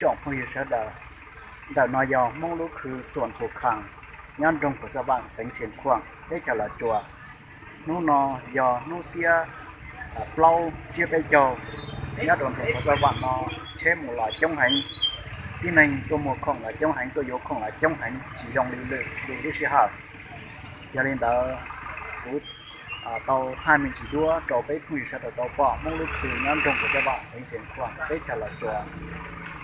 Tsoom phooj ywg sawv daws, ntawm no yog Hmoob lub khw Xuam Phu Kham, nyob nroog Phu Xa Vam, xeev Xias Khuam, teb chaws Los Tsuas. Hnub no yog hnub xiab plaub tsiab peb caug, nyob rau nroog Phu Xa Vam no tsheb mus los coob heev, tib neeg tuaj muag khoom los coob heev, tuaj yuav khoom los coob heev, tsis zoo li lwm lub sij hawm. Yog li ntawd, kuv tau thaij me ntsis duab rau peb phooj ywg sawv daws tau pom Hmoob lub khw nyob nroog Phu Xa Vam, xeev Xias Khuam, teb chaws Los Tsuas.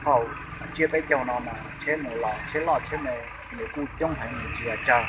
Thaum tsiab peb caug no mas tsheb mus los, tsheb loj tsheb me, nws kuj coob heev, nws tsis yog tsawg.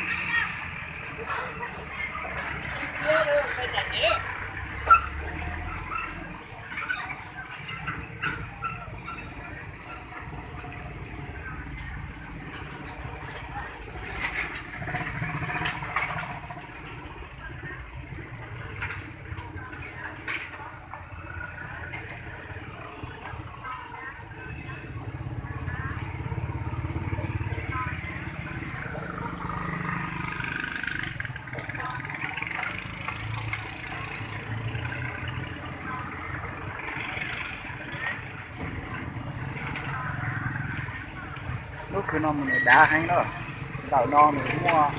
Lub khw no mas nws dav heev na, ntawm no nws muaj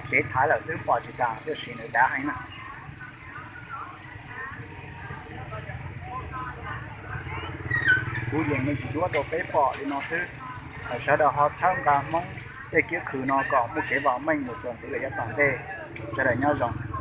tsev thaiv lawm xwb pom tsis tas, tiam sis nws dav heev na. Kuv yees me ntsis duab rau peb pom li no xwb. Sawv daws ho txhawb nqa Hmoob tej kiab khw no kom muaj kev vam meej mus txuas ntxiv lawm yav tom ntej. Sawv daws nyob zoo.